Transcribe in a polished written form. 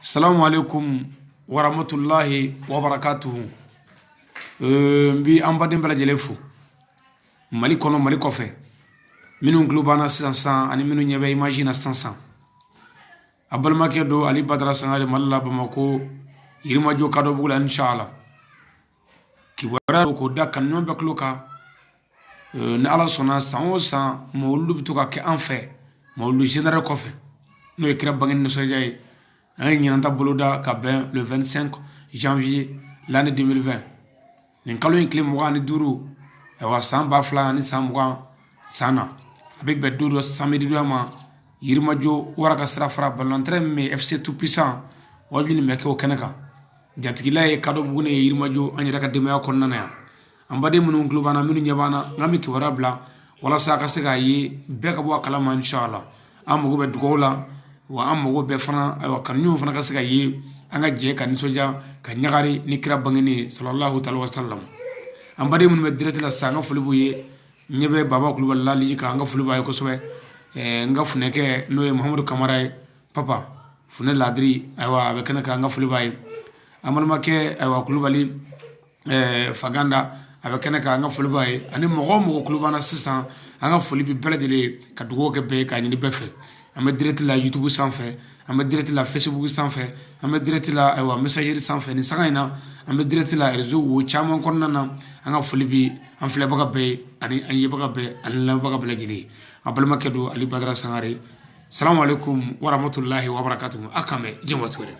Salamu alaikum warahmatullahi wabarakatuhu. N bi an baden bɛɛ lajɛlen fo Mali kɔnɔ, Mali kɔfɛ, minnu tulo b'an na sisan sisan ani minnu ɲɛ bɛ image na sisan sisan. A balimakɛ don, Ali Badara Sangare, Mali la, Bamako, Yirimajɔ, Kadɔbugu la. Inshallah, kibaruya don k'o da kanuɲɔgɔn bɛɛ tulo kan. Ni Ala sɔnna, san o san mawuludu bɛ to ka kɛ an fɛ, mawuludu général kɔfɛ, n'o ye kira bange nisɔndiya ye. An ye ɲinan ta boloda ka bɛn le 25 janvier l'année 2020, nin kalo in tile 25, ayiwa, san 2000 ani san 20 san na. A bɛ bɛn don dɔ samedi donya ma, Yirimajɔ Wara ka sira fara balontan min bɛ FC Tout Puissant, wajibi nin bɛ kɛ o kɛnɛ kan. Jatigila ye Kadɔbugu ne ye Yirimajɔ, an yɛrɛ ka denbaya kɔnɔna na yan. An baden minnu tulo b'an na, minnu ɲɛ b'an na, n bɛ kibaruya bila walasa a ka se k'a ye, bɛɛ ka bɔ a kalama. Inshallah, an mago bɛ dugawu la, wa an mago bɛ fana, ayiwa, kanuɲɔgɔnw fana ka se ka ye, an ka jɛ ka nisɔndiya ka ɲagari ni kira bangeni ye, sallallahu taala wa sallam. An baden minnu bɛ direct la sisan, an ka foli b'u ye. N ɲɛ bɛ Baba Kulubali laliji kan, an ka foli b'a ye kosɛbɛ. N ka funɛkɛ, n'o ye Muhamadu Kamara ye, papa funɛ ladiri, ayiwa, a bɛ kɛnɛ kan, an ka foli b'a ye. An balimakɛ, ayiwa, Kulubali Faganda, a bɛ kɛnɛ kan, an ka foli b'a ye. Ani mɔgɔ o mɔgɔ tulo b'an na sisan, an ka foli bɛ bɛɛ lajɛlen ye, ka dugawu kɛ bɛɛ ye, k'a ɲini bɛɛ fɛ. An bɛ direct la YouTube sanfɛ, an bɛ direct la Facebook sanfɛ, an bɛ direct la, ayiwa, messagerie sanfɛ. Nin sanga in na, an bɛ direct la réseau wo caman kɔnɔna na. An ka foli bɛ an filɛbaga bɛɛ ye, ani an yebaga bɛɛ, ani lamɛnbaga bɛɛ lajɛlen ye. A balimakɛ don, Ali Badara Sangare. Salamu alaikum warahmatullahi wabarakatuhu. A k'an bɛn diɲɛ waati wɛrɛ.